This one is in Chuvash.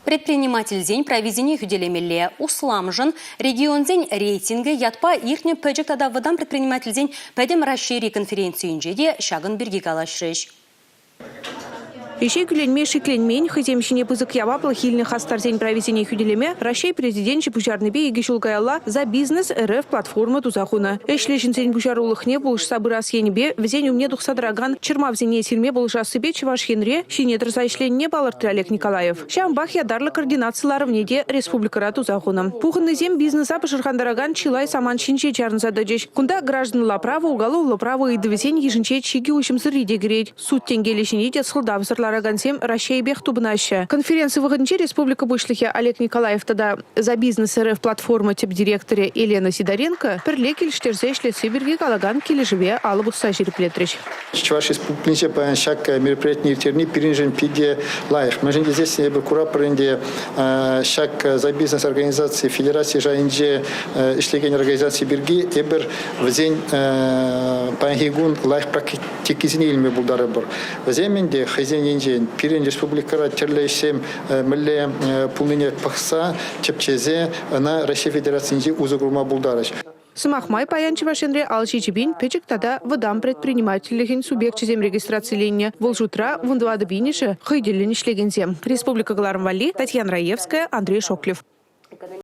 Предпринимательсен прависене хӳтӗлемелле. Усламшӑн регионсен рейтингӗ ятпа иртнӗ пӗчӗк тата вӑтам предпринимательсен Пӗтӗм Раҫҫейри конференцийӗнче те ҫакӑн пирки калаҫрӗҫ. Ӗҫе кӳленме шикленмен, хӑйсем ҫине пысӑк яваплӑх илнӗ хастарсен прависене хӳтӗлеме Раҫҫей Президенчӗ пуҫарнипе икӗ ҫул каялла «За бизнес РФ» платформа туса хунӑ. Ӗҫлӗ ҫынсен пуҫарулӑхне пулӑшса пырас енӗпе вӗсен умне тухса тӑракан чӑрмавсене сирме пулӑшассипе Чӑваш Енре ҫине тӑрса ӗҫленине палӑртрӗ Олег Николаев. Ҫавӑнпах ятарлӑ координаци ларӑвне те республикӑра туса хунӑ. Пухӑннисем бизнеса пӑшӑрхантаракан чылай самант ҫинче чарӑнса тӑчӗҫ. Кунта гражданла право, уголовлӑ право ыйтӑвӗсен йышӗнче чикӗ уҫӑмсӑрри те кӗрет. Суд тенкелӗ ҫине те сӑлтавсӑр ларакансем Раҫҫейӗпех тупӑнаҫҫӗ. Конференци вӑхӑтӗнче республика Пуҫлӑхӗ Олег Николаев тата «За бизнес РФ» платформа тӗп директорӗ Елена Сидоренко пӗрле килӗштерсе ӗҫлесси пирки калакан килӗшӗве алӑ пусса ҫирӗплетрӗҫ. Чӑваш Республикинче паян ҫак мероприятине ирттерни пирӗншӗн питӗ лайӑх. Мӗншӗн тесессӗн эпир куратпӑр ӗнтӗ ҫак «За бизнес» организаци федераци шайӗнче ӗҫлекен организаци пирки эпир вӗсен паянхи кун лайӑх практикисене илме пултарӑпӑр. Вӗсем ӗнтӗ хӑйсен енчен пирӗн республикӑра тӗрлӗ ӗҫсем мӗнле пулнине пӑхса, тӗпчесе ӑна Раҫҫей Федерацийӗнче усӑ курма пултарӗҫ. Сӑмах май, паян Чӑваш Енре ал ҫичӗ пин пӗчӗк тата вӑтам предпринимательлӗхӗн субъекчӗсем регистрациленнӗ. Вӑл шутра 14 пинӗшӗ хӑй тӗллӗн ӗҫлекенсем. Республика кӑларӑм валли Татьяна Раевская, Андрей Шоклев.